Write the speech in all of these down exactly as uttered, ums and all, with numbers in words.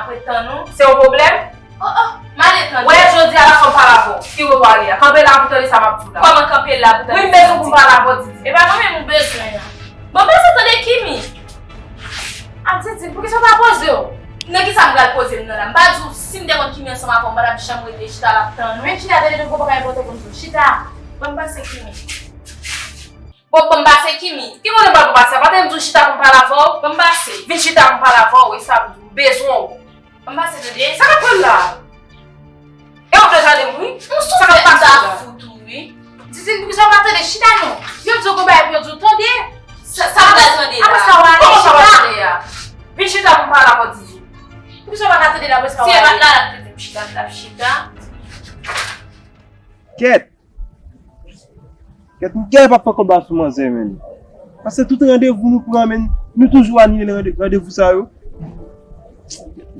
Ret tann ou. Se yon pwoblèm? Oh, oh, m ale tann. Wè, jodi a la fò m pale avè w. Ki wowo ale a? Kanpe la pou tande sa m ap di w la. Kòman kanpe la pou tande sa m ap di w? Wi, m bezwen pou m pale avè w, Didi. E pa mwen menm ou bezwen an. Bon, pase tande Kimi. A Didi, poukisa w pa poze w? Nan ki sa m pral poze m nan la? M pa di w si m te konn Kimi ansanm avè w, m pa t ap janm rete chita la ap tann ou. Men chita tande tout gwo bagay enpòtan pou m di w. Chita. Ban m pase Kimi. Bon, ban m pase Kimi. Ki kote m pral pou pase a? Pa tande m di w chita pou m pale avè w? Ban m pase. Vin chita pou m pale avè w, e sa m di w. M bezwen w. Ban m pase tande. Sa k ap pran la? E w bezwen tande m wi. Sa k ap pase la? Fout ou wi. Didine, poukisa w pa tande? Chita non. Yo di w gon bagay pou yo di w tande. Sa, sa w pral tande la? Apre sa w ale chita. Kòman sa w pral tande a? Vin chita pou m pale avè w, Didine. Poukisa w pa ka tande l apre sa w ale? Si e pa t la, l ap tande m chita, m t ap chita. Kèt! Kèt, m kè pa fè kòb la sou manzè, menn. Paske tout randevou nou pran, menn, nou toujou anile rande-, randevou sa yo.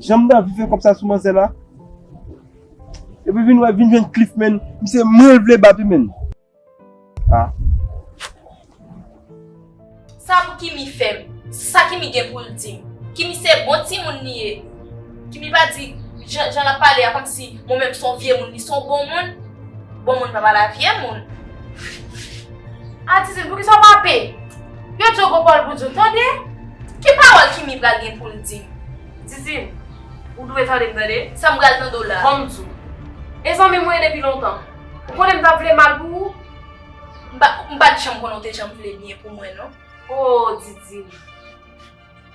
Jan m t anvi fè kòb sa sou manzè la. Epi vin wè, vin jwenn Cliff, menn. Misye mwen l vle bat wi, menn. Ah. Sa pou Kimi fè m? Sa Kimi gen pou l di m? Kimi se bon timoun li ye. Kimi pa di, jan, jan l ap pale a, kòmsi mwen menm se yon vye moun, li se yon bon moun. Bon moun pa pale a vye moun. A Didine, poukisa w pa pè? Yo di w gon pawòl pou di w tande. Ki pawòl Kimi pral gen pou l di m? Didine, ou dwe tande m tande. Sa m pral tande w la? Ban m di w. E zanmi mwen ye depi lontan. Ou konnen m t ap vle mal pou ou. M pa, m pa t janm konnen w te janm vle byen pou mwen, non. Oh, Didine.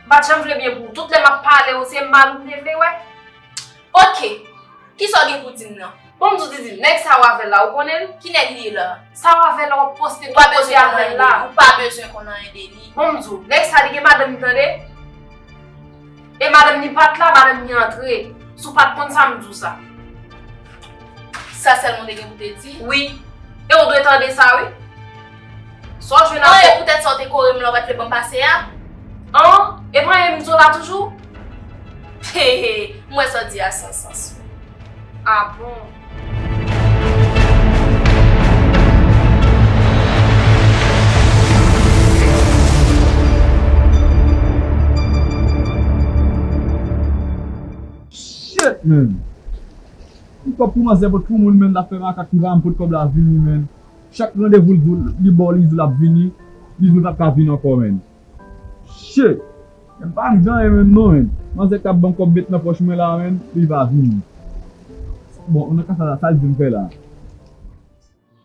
M pa t janm vle byen pou ou. Tout lè m ap pale w, se mal ou te vle wè. Oke. Kisa w gen pou di m nan? Bon, m di w, Didine, nèg sa w avè l la, ou konnen l? Ki nèg li ye la? Sa w avè l la, w ap poste tout kote avè l la. Ou pa bezwen konn anyen de li. Bon, m di w, nèg sa, li gen madanm li, tande. E madanm ni pa t la, madanm ni antre. Si w pa t konn sa, m di w sa. Sa sèlman w te gen pou te di? Wi. E w dwe tande sa, wi. Sa w jwenn avè... An, e poutèt sa w te kore m la, w pa t vle ban m pase a? An, e pa anyen m di w la toujou? He, he, m wè sa w di a san sans, wi. Ah bon? Shit, man. M kòb pou manzè pot pou moun, menn, l ap fè makak, li pa janm pot kòb la vini, menn. Chak randevou l di w, li ba w, li di w l ap vini, li di w l p ap ka vini ankò, menn. Shit! M pa janm gen anyen menm non, menn. Manzè k t ap ban m kòb met nan pòch mwen la, menn, li pa vini. Bon, nan ka sa la, sa l di m fè la?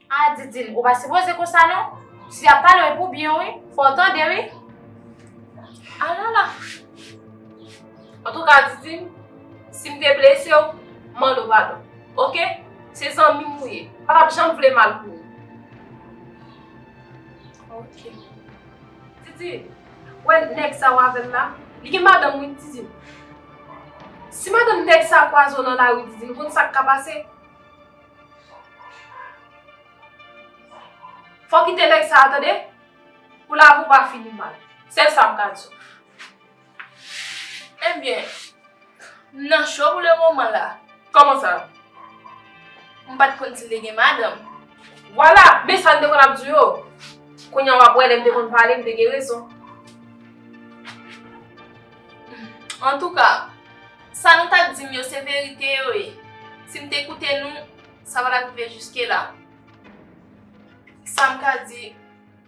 A, Didine, ou pa sipoze konsa non. Si y ap pale w, e pou byen w wi. Fò w tande wi. Alala. Antouka, Didine, si m te blese w, m mande w padon. Oke? Se zanmi m ou ye. M pa t ap janm vle mal pou ou. Oke. Didine, wè nèg sa w avè l la? Li gen madanm wi, Didine. Si madanm nèg sa kwaze w nan lari, Didine, ou konn sa k ka pase? Fò w kite nèg sa a, tande? Pou lavi w pa fini mal. Sèl sa m ka di w. Ebyen, m nan cho pou lemoman la. Kòman sa? M pa t konn si l te gen madanm. Vwala, men sa n te konn ap di yo. Kounye a w ap wè lè m te konn pale, m te gen rezon. Antouka, sa nou t ap di m yo se verite yo ye. Si m te koute nou, sa pa t ap rive jiske la. Sa m ka di,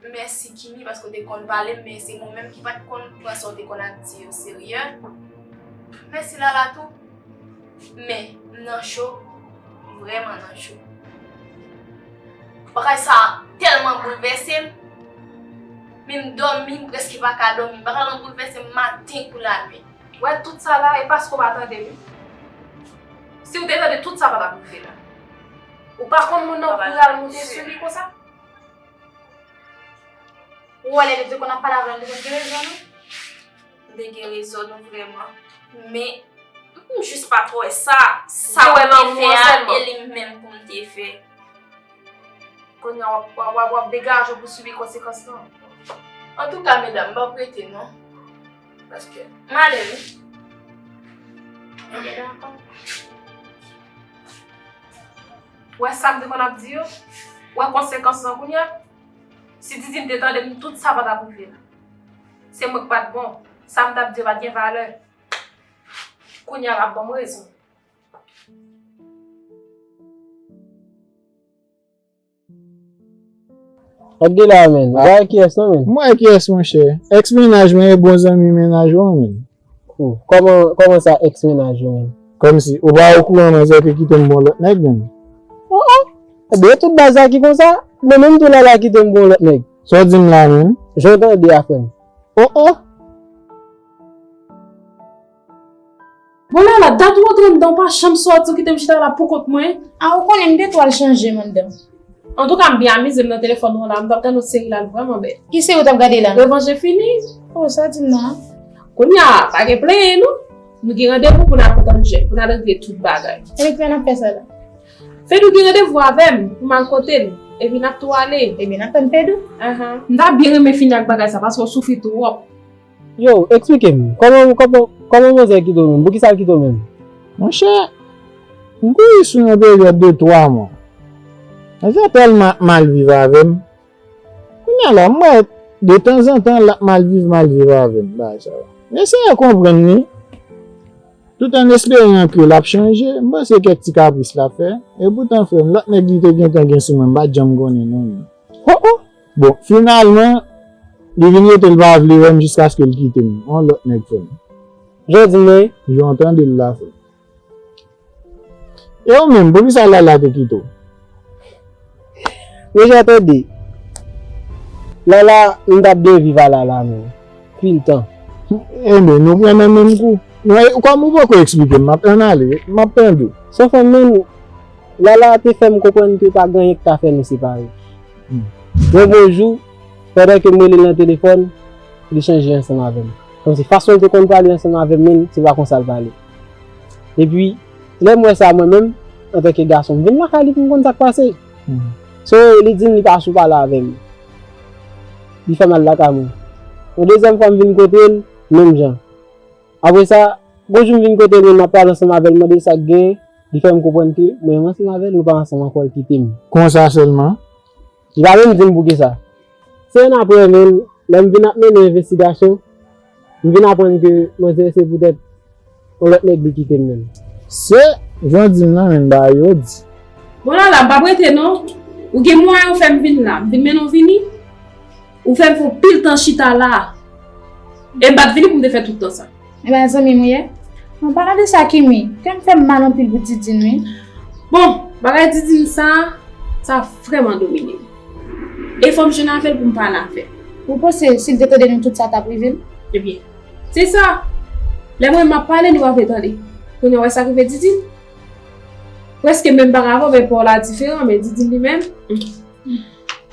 mèsi Kimi paske w te konn pale m, men se mwen menm ki pa t konn pran sa w te konn ap di yo serye. Mèsi Lala tou. Men, m nan cho, m vrèman nan cho. Bagay sa tèlman boulvèse m, men m dòmi, m prèske pa ka dòmi. Bagay lan boulvèse m maten kou lannuit. Wè tout sa la, e paske w pa tande m wi. Si w te tande, tout sa pa t ap rive la. Ou pa konn moun nan pou pral moute sou li konsa? Ou wè lè nou te konn ap pale avè l, nou te konn gen rezon nou? Nou te gen rezon nou vrèman. Men, m jis pa t wè sa, sa pou m te fè a, e li menm pou m te fè. Kounye a w ap, w ap, w ap, w ap degaje w pou sibi konsekans lan. Antouka, medam, m p ap rete non. Paske m ale wi. Wè sa m te konn ap di yo? Wè konsekans lan kounye a? Si Didine te tande m, tout sa pa t ap rive la. Se mwen k pa t bon. Sa m t ap di yo pa t gen valè. Kounye a l ap ban m rezon. Ap gen la, menn. Ou pa wè kiyès non, menn? M wè kiyès, monchè. Èks mennaj mwen e bon zanmi mennaj ou an, menn. Oh, kòman, kòman sa, èks mennaj ou, menn? Kòmsi, ou pa okouran manzè te kite m pou yon lòt nèg, menn? Oh, oh. Ebyen, tout bagay sa ki konsa, mwen menm tou Lala kite m pou yon lòt nèg. Sa w di m la, menn? Jan w tande a, frè m. Oh, oh. Bon, Lala, dat ou antre anndan, ou pa janm sòti, ou kite m chita la poukont mwen. A, ou konnen m gen twal chanje m anndan. Antouka, m byen amize m nan telefòn ou an la, m t ap gade yon seri la, l vrèman bèl. Ki seri w t ap gade la? Revanj enfini. Oh, sa di m nan. Kounye a, pa gen plenyen non. Nou gen randevou pou n al antre, pou n al regle tout bagay. Ebyen, kiyè n ap fè sa la? Fedou gen randevou avè m pou m al kote l. Epi n ap tou ale. Ebyen, n ap tann Fedou. Ahan. M ta byen renmen fini ak bagay sa, paske w soufri twòp. Yo, eksplike m. Kòman, kòman, kòman manzè kite w menm? Poukisa l kite w menm? Monchè, m kouri sou yon peryòd de twa mwa. Manzè tèlman ap mal viv avè m. Kounye a la, m wè detanzantan l ap mal viv, mal viv avè m, bagay sa yo. M eseye konprann li, tout an esperan ke l ap chanje, m panse kèk ti kapris l ap fè. E poutan, frè m, lòt nèg li te gentan gen sou mwen, m pa t janm konnen non, menn. Oh, oh! Bon, finalman, li vin rete l pa vle wè m jiskaske l kite m. Yon lòt nèg, frè m. Jan w di m nan wi? Jan w tande l la, frè m. E ou menm, poukisa Lala te kite w? Monchè, tande. Lala, m t ap byen viv a Lala, menm. Pil tan. Enben, nou pran nan menm kou. Non, e, kòm ou poko eksplike m, m ap ann ale, m ap tande w. San fè menm, Lala te fè m konprann ke pa gen anyen k ka fè nou separe. Hmm. Yon bon jou, pandan ke m rele l nan telefòn, li chanje ansanm avè m. Kòmsi fason l te konn pale ansanm avè m, menm, se pa konsa l pale. Epi, lè m wè sa mwen menm, antanke gason, m vin lakay li pou m konn sa k pase. Hmm. So, li di m li pa sou pale avè m. Li fè m al lakay mwen. Yon dezyèm fwa m vin kote l, menm jan. Apre sa, gon jou m vin kote l, m ap pale ansanm avè l, mande l sa k gen, li fè m konprann ke mwen menm ansanm avè l, nou pa ansanm ankò, l kite m. Konsa sèlman? Li pa menm di m poukisa. Se ann apre, menm, lè m vin ap mennen envestigasyon, m vin aprann ke manzè se poutèt yon lòt nèg li kite m menm. Se, jan w di m nan, menm bagay yo di. Bon, Lala, m p ap rete non. Ou gen mwayen ou fè m vin la, m vin mennen w vini. Ou fè m fè yon pil tan chita la. E m pa t vini pou m te fè tout tan sa. Ebyen, zanmi m ou ye? An palan de sa, Kimi, kè m fè m mal anpil pou Didine, wi. Bon, bagay Didine sa, sa vrèman domine m. E fò m jwenn avè l pou m pale avè l. Ou panse si l te tande nou tout sa t ap rive l? Ebyen, se sa. Lè mwen m ap pale, nou pa vle tande. Kounye a, w wè sa k rive Didine? Prèske menm bagay avè w, men pa w la diferan, men Didine li menm.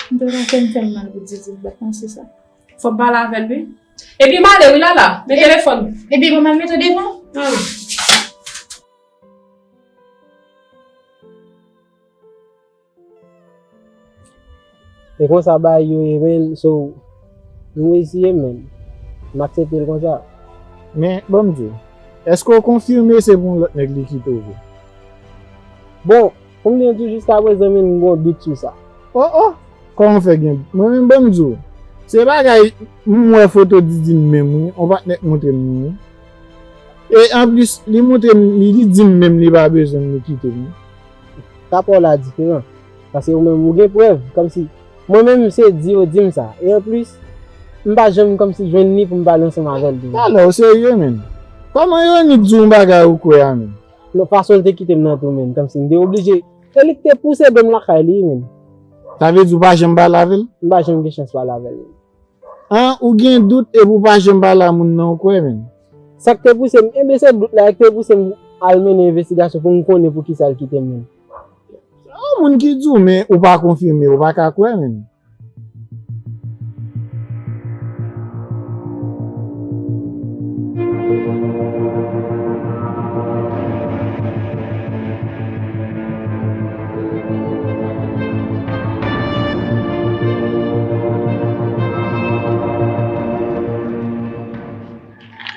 M te wè kè m fè m mal pou Didine, m pa t panse sa. Fò m pale avè l, wi. Epi m ale, wi, Lala. Men telefòn. Epi bon, m al mete w devan. Ah. E konsa bagay yo ye, menn, so, m reziye m, menn. M aksepte l konsa. Men, ban m di w, èske w konfime se pou yon lòt nèg li kite w vre? Bon, pou m byen di w, jiskaprezan, menn, m gen yon dout sou sa. Oh, oh! Kòman w fè gen dout? Mwen menm, ban m di w, se bagay, m wè foto Didine menm, wi, yon patnè k montre m li, wi. E anplis, li montre m, li, li di m menm li pa bezwen m, li kite m. Rapò w la diferan. Paske ou menm, ou gen prèv, kòmsi, mwen menm, se di yo di m sa. E anplis, m pa janm kòmsi jwenn li pou m pale ansanm avè l toujou. Talè, w serye, menn? Kòman Yonit di w yon bagay ou kwè a, menn? Non, fason l te kite m nan tou, menn, kòmsi m te oblije. Se li ki te pouse do m lakay li, menn. Sa vle di w pa janm pale avè l? M pa janm gen chans pale avè l, menn. An, ou gen dout epi w pa janm pale a moun nan, ou kwè, menn? Sa k te pouse m, ebyen, se dout la ki te pouse m al mennen envestigasyon pou m konnen poukisa l kite m, menn. Se yon moun ki di w, men ou pa konfime, ou pa ka kwè, menn.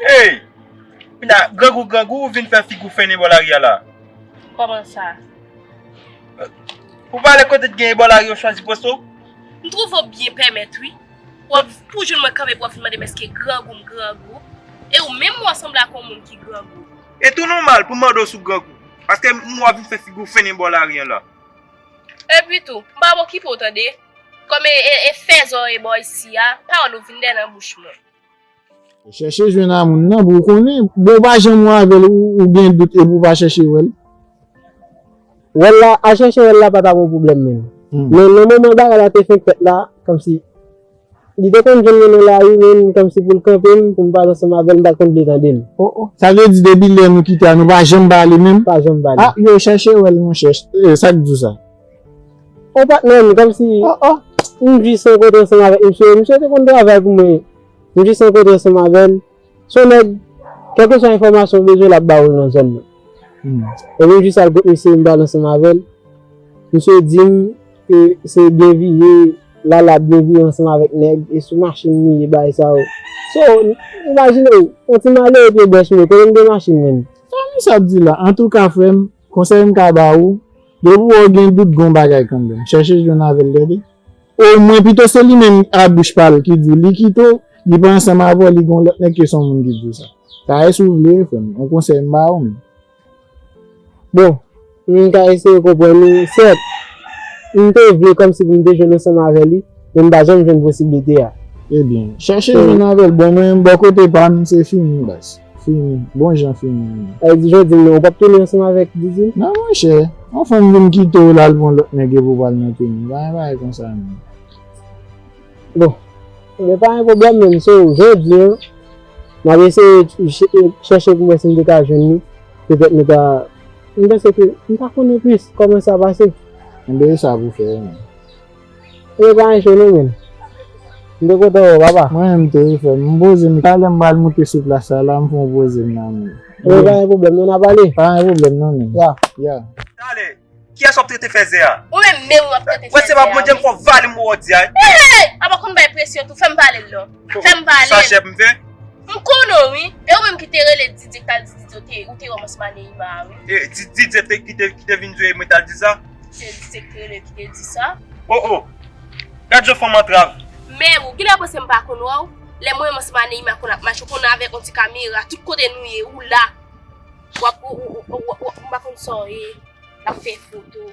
Hey! Kounye a, grangou, grangou, ou vin fè figi w fennen bò lari a la. Kòman sa? Ou pa wè kote t genyen bò lari yo chwazi poste w? M twouve w byen pèmèt, wi. W ap pou jwenn mwen kanpe pou w ap vin mande m èske grangou m grangou. E ou menm, ou sanble ak yon moun ki grangou. E tou nòmal pou m mande w si w grangou. Paske m wè w ap vin fè figi w fennen bò lari an la. Epi tou, m pa okipe w tande. Kòm e, e, e fè zòrèy bò isi a, pawòl ou vin dèyè nan bouch mwen. Chèche jwenn a moun nan pou w konnen. Bon, w pa janm wè avè l, ou, ou gen dout epi w pa chèche wè l. Wè l la, al chèche wè l la pa t ap yon pwoblèm menm. Hmm. Men nan moman bagay la te fenk fèt la, kòmsi li te konn jwenn mwen nan lari menm, kòmsi pou l kanpe m, pou m pale ansanm avè l, m pa t konn vle tande l. Oh, oh. Sa vle di depi lè nou kite a, nou pa janm pale menm? Pa janm pale. Ah, yo chèche wè l, monchè. Eh, sa k di w sa? O patnè m, kòmsi oh, oh, m jis rankontre ansanm avèk misye. Misye te konn travay pou mwen. M jis rankontre ansanm avè l. Se yon nèg, kèlkeswa enfòmasyon w bezwen, l ap ba ou l nan zòn nan. Hmm. Epi m jis al kot misye, m pale ansanm avè l. Misye di m ke se byen vire, l al ap byen vire ansanm avèk nèg, e sou machin li ye, bagay sa yo. So, imajine w, yon ti malere pye bwèch mwen, kote m gen machin menm? Sa misye ap di la? Antouka, frè m, konsèy m ka ba ou, depi w wè w gen dout, gen yon bagay kanmenm, chèche jwenn avè l, tande. Omwen pito se li menm a bouch pa l ki di w li kite w, li pa ansanm avè w, li gen yon lòt nèg ke se yon moun ki di w sa. Sa e si w vle, frè m, yon konsèy m ba ou menm. Bon, m ka eseye konprann ou, sèt, m te vle kòmsi pou m te jwenn ansanm avè li, men m pa janm jwenn posiblite a. Ebyen, chèche jwenn avè l. Bon, mwen, bò kote pa m, se fini, baz. Fini. Bon jan fini. Sa vle di jodi m nan, ou p ap tounen ansanm avèk Didine? Non, monchè. Yon fanm vin kite w, l al pran lòt nèg epi w pral nan tounen. Pa gen bagay konsa, non. Bon. Men pa gen pwoblèm, menm. So, jodi a, m ap eseye ch-, chèche pou m wè si m te ka jwenn li. Petèt nou ka, m panse ke, m pa konnen plis kòman sa pase. Enben, e sa pou fè, menm. Yo pa enche nou menm. M te kontan wè w, papa. Mwen menm tou wi, frè m. M poze m, talè m pral moute sou plas la, la m fè yon poze m nan menm. Yo pa gen pwoblèm, non, n a pale. Pa gen pwoblèm, non, menm. Ya. Ya. Talè, kiyès w ap trete fèzè a? Ou menm menm w ap trete fèzè a. Wè, se pa Bondye m fè w vale m wè w di a. Hey, hey, hey! Apa konn bay presyon tou, fè m pale l non. Fè m pale l. Sa chèf m fè? M konnen w wi. E ou menm ki te rele Didye k t al di Didye ou te, ou te wè m ansanm a Neima a wi. E, Di-, Didye te, ki te, ki te vin di w e mwen t al di sa? Se Didye ki te rele ki te di sa. Oh, oh. Gad jan fanm antrav. Men ou genlè panse m pa konn wè w. Lè mwen menm ansanm a Neima konn ap mache, ou konn avèk yon ti kamera, tout kote nou ye, ou la. W ap, ou, ou, ou, ou, ou, m pa konn sa w ye. L ap fè foto.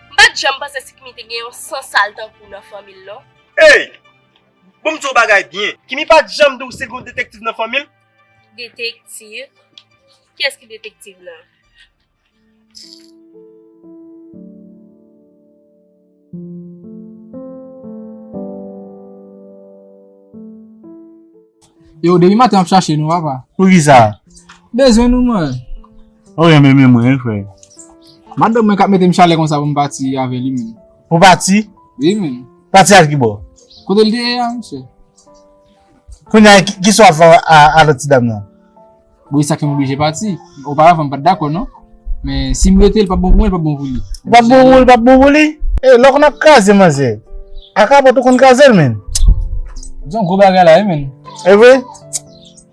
M pa t janm panse si Kimi te gen yon san sal tankou w nan fanmi l non. Ey! Bon, m di w bagay byen. Kimi pa t janm di w se gon detektiv nan fanmi l? Detektiv? Kiyès ki detektiv lan? Yo, depi maten m ap chache nou, papa. Poukisa? Bezwen nou, mwen. Ou renmen men mwen, wi, frè. Madanm mwen k ap mete m chalè konsa pou m pati avè li menm. Pou pati? Wi, menm. Pati al ki bò? Kote l te ye a, mesye? Kounye a, ki, kisa w ap fè a, a lòt ti dam nan? Bon, e sa k fè m oblije pati. Oparavan, m pa t dakò, non. Men, si m rete, li p ap bon pou mwen, li p ap bon pou li. Li p ap bon pou li, li p ap bon pou li? E, lè w konn ap kraze manzè, a kapòt ou konn kraze l, menn. Di yon gwo bagay la, wi, menn. E vre?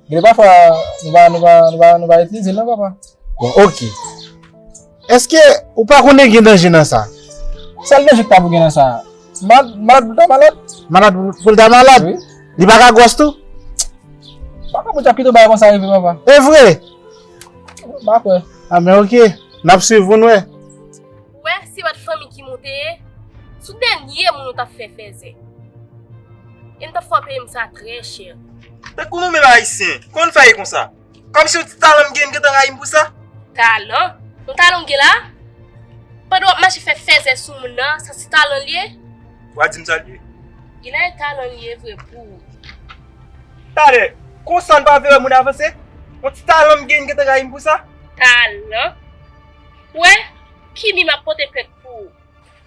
Gen de pafwa, nou pa, nou pa, nou pa, nou pa itilize l, non, papa. Bon, oke. Èske ou pa konnen gen danje nan sa? Sèl danje k ta pou gen nan sa. Malad, malad pou l ta malad. Malad pou, pou l ta malad? Wi. Li pa ka gwòs tou? Pa ka pou Djak kite yon bagay konsa rive, papa. E vre? M pa kwè. A, men oke. N ap swiv pou n wè. Ou wè, si pa t fanmi ki monte ye, sou dènye moun ou t ap fè fèzè. E n t ap fè w peye m sa trè chè. Tankou nou menm Ayisyen, kòman n fè ye konsa? Kòmsi yon ti talan m gen, n gentan rayi m pou sa? Talan? Yon talan w gen la? Pandan w ap mache fè fèzè sou moun nan, sa se talan l ye? W a di m sa l ye? Genlè e talan l ye vre pou ou. Talè, konsa n pa vle wè moun avanse? Yon ti talan m gen, n gentan rayi m pou sa? Talan? Ou wè, Kimi, m ap pote plent pou ou.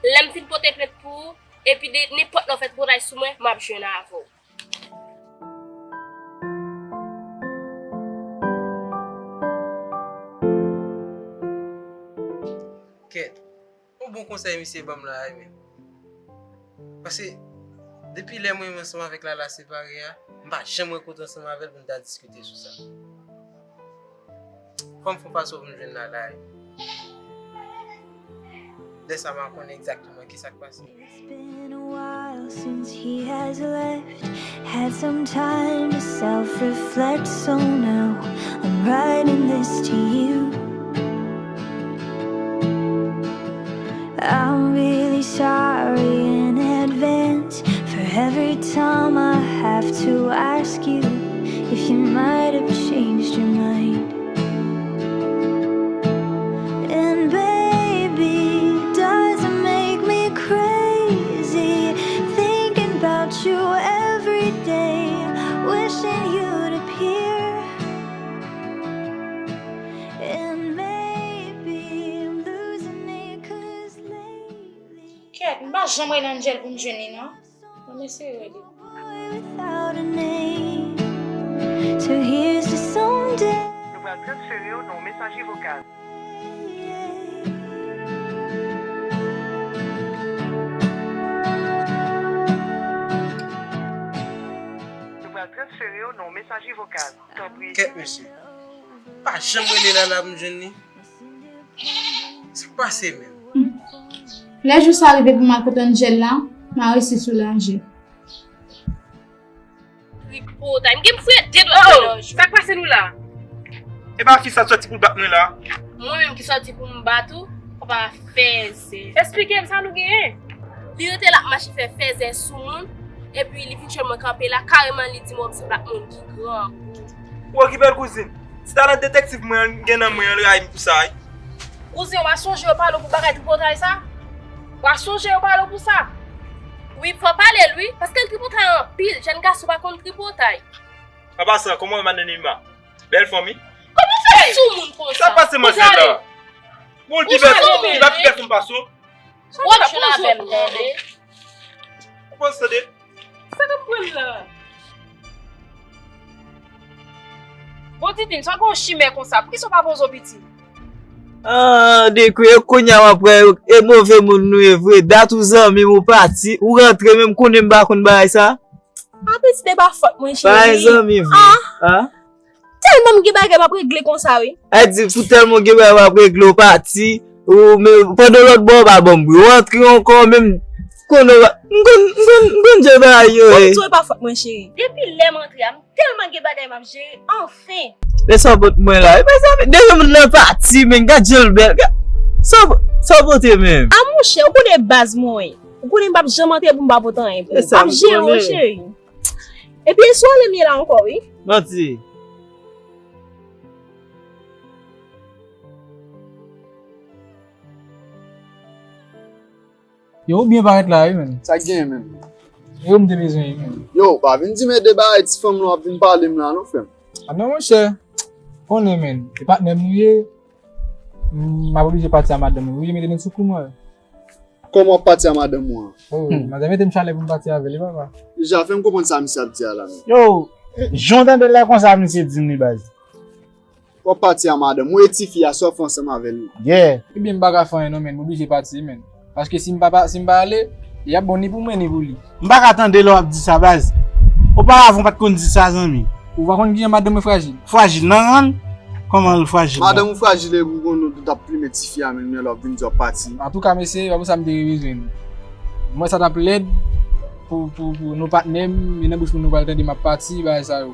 Lè m fin pote plent pou ou, epi de nenpòt lè w fè tripotay sou mwen, m ap jwenn avè w. Kèt, yon bon konsèy misye ban m la, wi, men. Paske, depi lè mwen menm ansanm avèk Lala separe a, m pa janm rankontre ansanm avè l pou n ta diskite sou sa. Fò m fè yon fason pou m jwenn Lala, wi. Lè sa a, m a konnen egzakteman kisa k pase. It's been a while since he has left. Had some time to self-reflect, so now I'm Writing this to you. I'm really sorry in advance for every time I have to ask you if you might have changed your mind. And baby, does it make me crazy thinking about you every day, wishing you'd appear? And maybe I'm losing it, 'cause lately Kèt, m pa janm rele Angel pou m jwenn li, non. Bon, m eseye rele. Without a name. So here's to someday. Nou pral transfere w nan yon mesaje vokal. Nou pral transfere w nan yon mesaje vokal. Tanpri. Kèt, mesye. Pa janm rele Lala pou m jwenn li. Sa k pase menm? Lè jou sa rive pou m al kote Angel la, m a resi soulaje. Tripotay. M gen m fouye de dwèt nan lòj. Sa k pase nou la? E pa fi sa t sòti pou l bat mwen la? Mwen menm ki sòti pou m bat ou, papa fèzè. Esplike m sa nou genyen. Li rete la ap mache fè fèzè sou moun, epi li vin jwenn mwen kanpe la, kareman li di m w ap sanble ak moun ki grangou. Ou okipe l kouzin. Ti talan detektiv mwen an gen nan mwen an, l rayi m pou sa wi. Kouzin, w a sonje yo pale w pou bagay tripotay sa? W a sonje yo pale w pou sa? Wi, fò pale l wi, paske l tripotay anpil, jèn gason pa konn tripotay. An pasan, kòman w ye madanm Nima? Bèl fanm wi. Kòman w fè sou moun konsa? Sa pase manzè la? Bon, li pi bèl fanm, li pa pi bèl fanm pase w? Wòl jwe avè m tande. Ou panse tande? Sa k ap pran l la? Bon, Didine, sa gon chimè konsa. Poukisa w pa poze w piti? Ah, dekwe, e kounye a w ap wè, e move moun nou ye vre. Dat ou zanmi m, ou pati, ou rantre, menm konnen m pa konn bagay sa. Apre ti de pa fòt mwen, cheri. Bagay zanmi vre. Ah. Ah. Tèlman m gen bagay m ap regle konsa, wi. A di, pou tèlman w gen bagay w ap regle, w pati, ou men, pandan lòt bò w pa ban m bri. W antre ankò, menm konnen w pa, m konn, m konn, m konn jan bagay yo ye. Bon, tou e pa fòt mwen, cheri. Depi lè m antre a, m tèlman gen bagay m ap jere, anfen. Men sa w pote mwen la, e pa sa, deja moun nan pati, men gad jan l bèl, gad, sa w, sa w pote menm. A monchè, ou konnen baz mwen. Ou konnen m p ap janm antre pou m pa pote anyen pou ou. M ap jere w, cheri. Epi e sou ale m ye la ankò, wi. Manti. Yo, ou byen parèt la, wi, menn. Sa k genyen, menn? Yo, m te bezwen, wi, menn. Yo, pa vin di m e de bagay ti fanm lan w ap vin pale m la, non, frè m. A non, monchè. Konnen, menn. E patnè m nou ye. M ap oblije pati a madanm mwen. Oblije mete nou sou kou mwen. Kòman w ap pati a madanm ou an? Oh, madanm mete m chalè pou m pati avè l, wi, papa. Deja, fè m konprann sa misye ap di a la, menn. Yo, jan w tande l la konsa, misye di m li, baz. W ap pati a madanm ou e tifi a, sa w ap fè ansanm avè l? Yeah. Ebyen, m pa ka fè anyen non, menn, m oblije pati, menn. Paske si m pa, pa, si m pa ale, y ap bon ni pou mwen, ni pou li. M pa ka tande lè w ap di sa, baz. Oparavan, w pa t konn di sa, zanmi. Ou pa konn kijan madanm mwen frajil? Frajil nan rann? Kòman l frajil la? Madanm ou frajil epi w konnen w t ap plimen tifi a menm lè w ap vin di w ap pati. Antouka, mesye, se pa pou sa m te bezwen nou. M wè sa t ap lèd pou, pou, pou nou patnè m, e nan bouch moun nou pral tande m ap pati, bagay sa yo.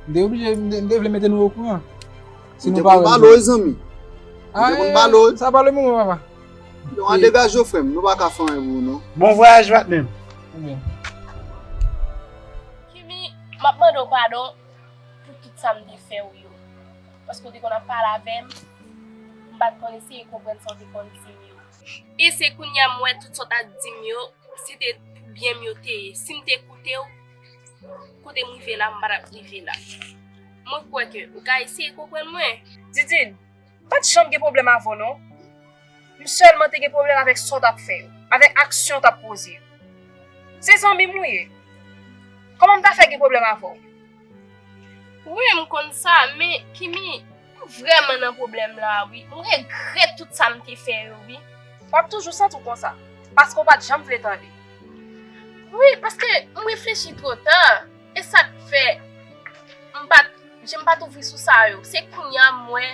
M te oblije, m te, m te vle mete nou okouran. Si nou pa wè m, m te konn pale w, zanmi. M te konn pale w. Sa pa le moman, papa. Donk, an degaje w, frè m, nou pa ka fè anyen pou ou, non. Bon vwayaj, patnè m. Ebyen. Kimi, m ap mande w padon pou tout sa m te fè w yo. Paske w te konn ap pale avè m, m pa t konn eseye konprann sa w te konn di m yo. E se kounye a m wè tout sa w t ap di m yo, se te pou byen m yo te ye. Si m te koute w, kote m rive la, m pa t ap rive la. Mwen kwè ke ou ka eseye konprann mwen. Didine, m pa t janm gen pwoblèm avè w non. M sèlman te gen pwoblèm avèk sa w t ap fè yo, avèk aksyon w t ap poze yo. Se zanmi m ou ye. Kòman m ta fè gen pwoblèm avè w? Wi, m konn sa, men Kimi, m vrèman nan pwoblèm la, wi. M regrèt tout sa m te fè yo, wi. W ap toujou santi w konsa, paske w pa t janm vle tande. Wi, paske m reflechi twò ta, e sa k fè m pa t, je m pa t ouvri sou sa yo. Se kounye a m wè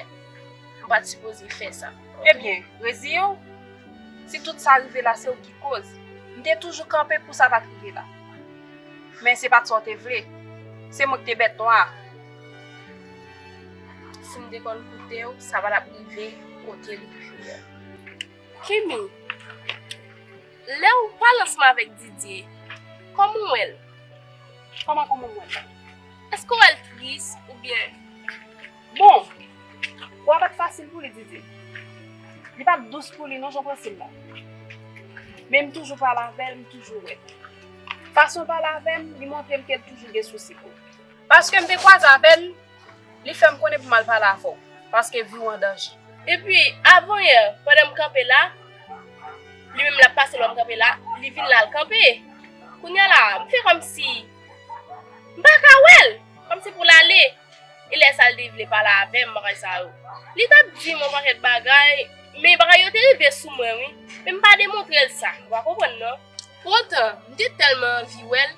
m pa t sipoze fè sa. Ebyen, reziye w. Si tout sa rive la, se w ki koz. M te toujou kanpe pou sa pa t rive la. Men se pa t sa w te vle. Se mwen ki te bèt nwa. Si m te konn koute w, sa pa t ap rive kote l rive a. Kimi, lè w pale ansanm avèk Didier, kòman w wè l? Kòman, kòman w wè l? Èske w wè l tris oubyen? Bon, pou a pa t fasil pou li, Didier. Li pa t dous pou li non, jan w panse l la. Men m toujou pale avè l, m toujou wè l. Fason l pale avè m, li montre m ke l toujou gen sousi pou m. Paske m te kwaze avè l, li fè m konnen pou m al pale avè w, paske vi w an danje. Epi, avanyè, pandan m kanpe la, li menm l ap pase lè m kanpe la, li vin la, l kanpe. Kounye a la, m fè kòmsi m pa ka wè l, kòmsi pou l ale. E lè sa, l te vle pale avè m, bagay sa yo. Li t ap di m yon pakèt bagay, men bagay yo te rive sou mwen, wi. Men m pa demontre l sa, ou pa konprann non. Poutan, m te tèlman anvi wè l,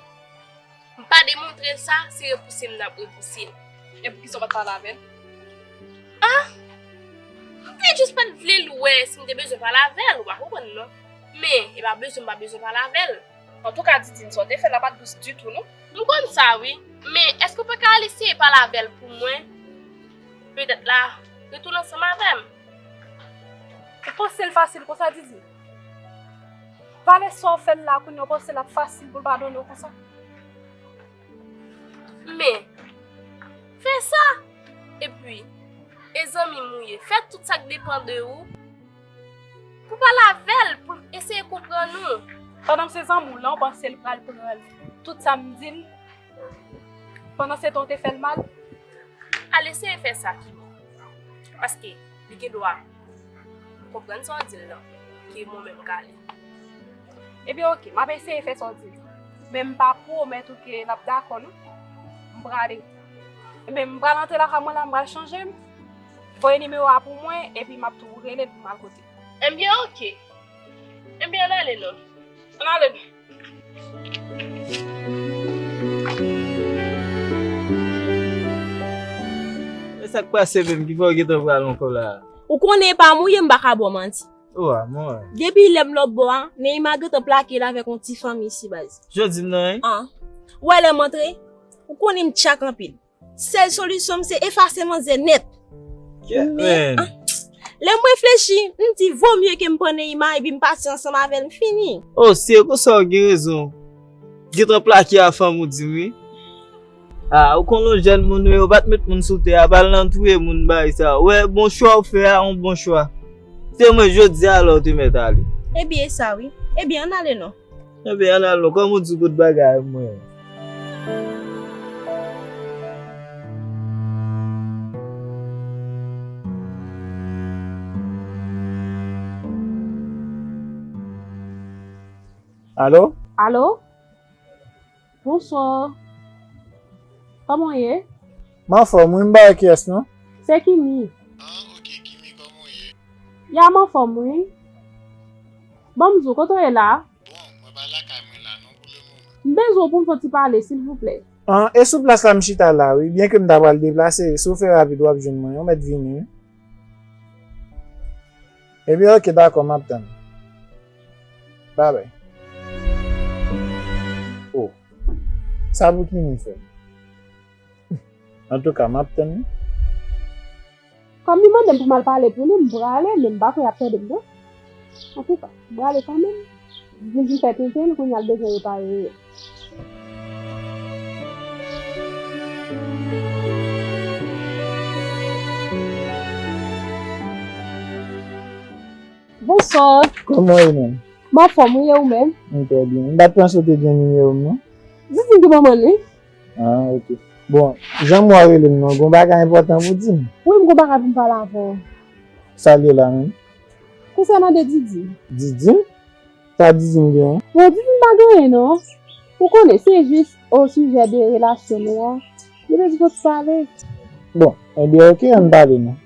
m pa demontre l sa, se repouse m t ap repouse l. E poukisa w pa t pale avè l? Ah! M te jis pa t vle l wè si m te bezwen pale avè l, ou pa konprann non. Men, e pa bezwen m pa bezwen pale avè l. Antouka, Didine, sa w te fè la pa t dous ditou, non. M konn sa, wi. Men, èske w pa ka al eseye pale avè l pou mwen? Petèt la, retounen ansanm avè m. Ou panse l fasil konsa, Didine? Valè sa w fè l la, kounye a w panse l ap fasil pou l padone w konsa? Men, fè sa! Epi, e zanmi m ou ye, fè tout sa k depann de ou pou pale avè l, pou l eseye konprann ou. Pandan m se zanmi w lan, w panse l pral pran tout sa m di l? Pandan se tan w te fè l mal? Al eseye fè sa, Kimi. Paske li gen dwa konprann sa w di l lan, ke mwen menm m ka ale. Ebyen, oke, m ap eseye fè sa w di m. Men m pa pwomèt ou ke l ap dakò, non. M prale. Ebyen, m pral antre lakay mwen la, m pral chanje m. Voye nimewo a pou mwen, epi m ap tou rele l pou m al kote l. Ebyen, oke. Ebyen, ann ale non. Ann ale non. E sa k pase menm ki fè w gentan pral ankò la? Ou konnen e pa mouye m pa ka ba w manti. O a, mwen. Depi lè m lòt bò a, Neima gentan plake l avèk yon ti fanm isi baz. Jan w di m nan, en? An. Ou wè lè m antre, ou konnen m tchak anpil. Sèl solisyon m se efase manzè nèt. Men, ah, lè m reflechi, m di vo mye ke m pran Neima epi m pati ansanm avè l, m fini. O, si e konsa w gen rezon. Gentan plake a fanm ou di m wi. Ah, ou konn yon jèn moun wi, ou pa t met moun sou tè a, pa al nan touye moun bagay sa. Wè, bon chwa ou fè a, yon bon chwa. Se mwen jodi a la ou te mèt ale. Ebyen, e sa wi. Ebyen, ann ale non. Ebyen, ann al non, kòm ou di w pot bagay mwen. Alo? Alo? Bonswa. Kòman w ye? M anfòm wi, m pa wè kiyès non. Se Kimi. Ah, ok, Kimi, kòman w ye? Ya, m anfòm wi. Ban m di w, kote w ye la? Bon, mwen pa lakay mwen la non pou lemoman. M bezwen w pou n fè yon ti pale, silvouplè. An, e sou plas la m chita la wi, byenke m ta pral deplase, si w fè rapid w ap jwenn mwen, ou mèt vini wi. Ebyen, ok, dakò, m ap tann. Babay. Oh, sa pou Kimi fè m? Antouka, m ap tann wi. Kòm li mande m pou m al pale pou li, m prale, men m pa kwè y ap tande m non. Antouka, m prale kanmenm. Vin, vin fè tenten, kounye a l bezwen repare. Bonswa. Kòman w ye menm? M anfòm wi, e ou menm? M trè byen. M pa t panse w te gen nimewo m non. Didine ki manman l wi. Ah, ok. Bon, jan m wè w rele m nan, gon bagay enpòtan pou di m. Wi, m gon bagay pou m pale avè w. Sa l ye la menm? Konsènan de Didine. Didine? Sa Didine genyen? Bon, Didine pa gen anyen non. Ou konnen, se jis o sijè de relasyon nou an. Li bezwen fon ti pale. Bon, ebyen, ok, ann pale non.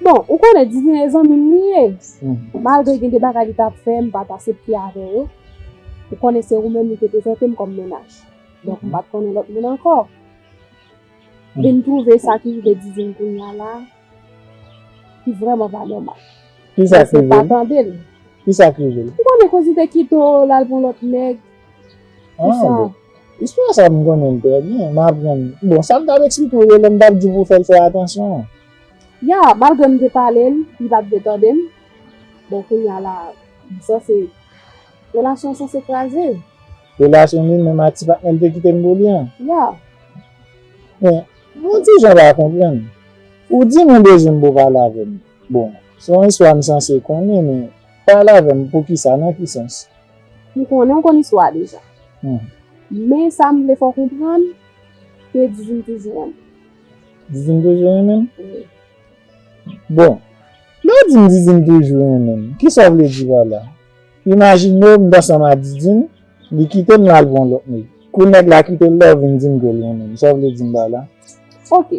Bon, ou konnen Didine e zanmi m li ye. Mhm. Malgre gen de bagay li t ap fè, m pa t asepte avè yo. Ou konnen se ou menm li te prezante m kòm mennaj. Donk, m pa t konnen lòt moun ankò. Vin twouve sa ki rive Didine kounye a la, ki vrèman pa nòmal. Kisa ki rive l? Mwen pa tande l. Kisa ki rive l? Ou konnen koz li te kite w, l al pran lòt nèg. Ah, bon. Istwa sa m konnen l trè byen, m aprann. Bon, sa m t ap eksplike w yo lè m t ap di w pou w fè l fè atansyon an. Ya, malgre m te pale l, li pa t vle tande m. Bon, kounye a la, m sanse, relasyon an sanse kraze. Relasyon li menm ak ti patnè l te kite m pou li an? Ya. Men, m yon ti jan pa konprann. Ou di m ou bezwen m pou w pale avè m. Bon, se yon istwa m sanse konnen, men pale avè m poukisa, nan ki sans? M konnen w konn istwa a deja. Hmm. Men sa m vle fè w konprann, ke Didi m toujou renmen. Didi m toujou renmen m? Wi. Bon, lè w di m Didi m toujou renmen m, kisa w vle di pa la? Imajine w, m t ansanm ak Didi m, li kite m, l al pran lòt nèg. Kou nèg la kite l la, w vin di m ke l renmen m. Sa w vle di m pa la? Oke.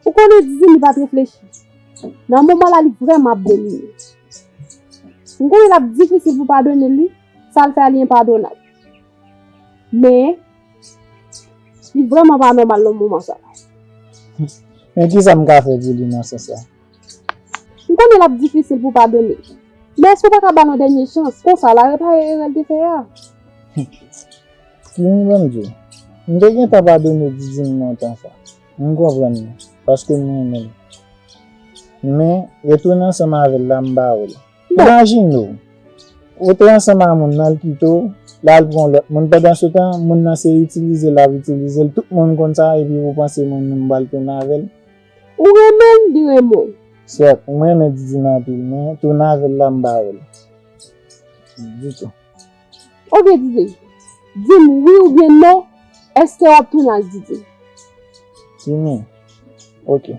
Ou konnen Didi m, li pa t reflechi. Nan moman la, li vrèman ap domine. M konnen l ap difisil pou padone li, sa l fè a li enpadonab. Men, li vrèman pa nòmal nan moman sa. Men kisa m ka fè pou li nan sans sa? M konnen l ap difisil pou padone. Men èske w pa ka ba l yon dènye chans? Konsa, l a repare erè l te fè a. Kimi, ban m di w, m te gentan padone Didi m lontan sa. M konprann li, paske m renmen l. Men, retounen ansanm avè l la, m pa wè l. Bon. Imajine w, ou te ansanm ak moun nan, l kite w, l al pran lòt moun. Pandansetan, moun nan se itilize l ap itilize l. Tout moun konn sa, epi ou panse moun nan pral tounen avè l? Ou renmen l, li renmen w. Swèt, m renmen Didi m anpil, men tounen avè l la, m pa wè l ditou. Oke, Didi. Di m wi oubyen non, èske w ap tounen ak Didi? Kimi, oke.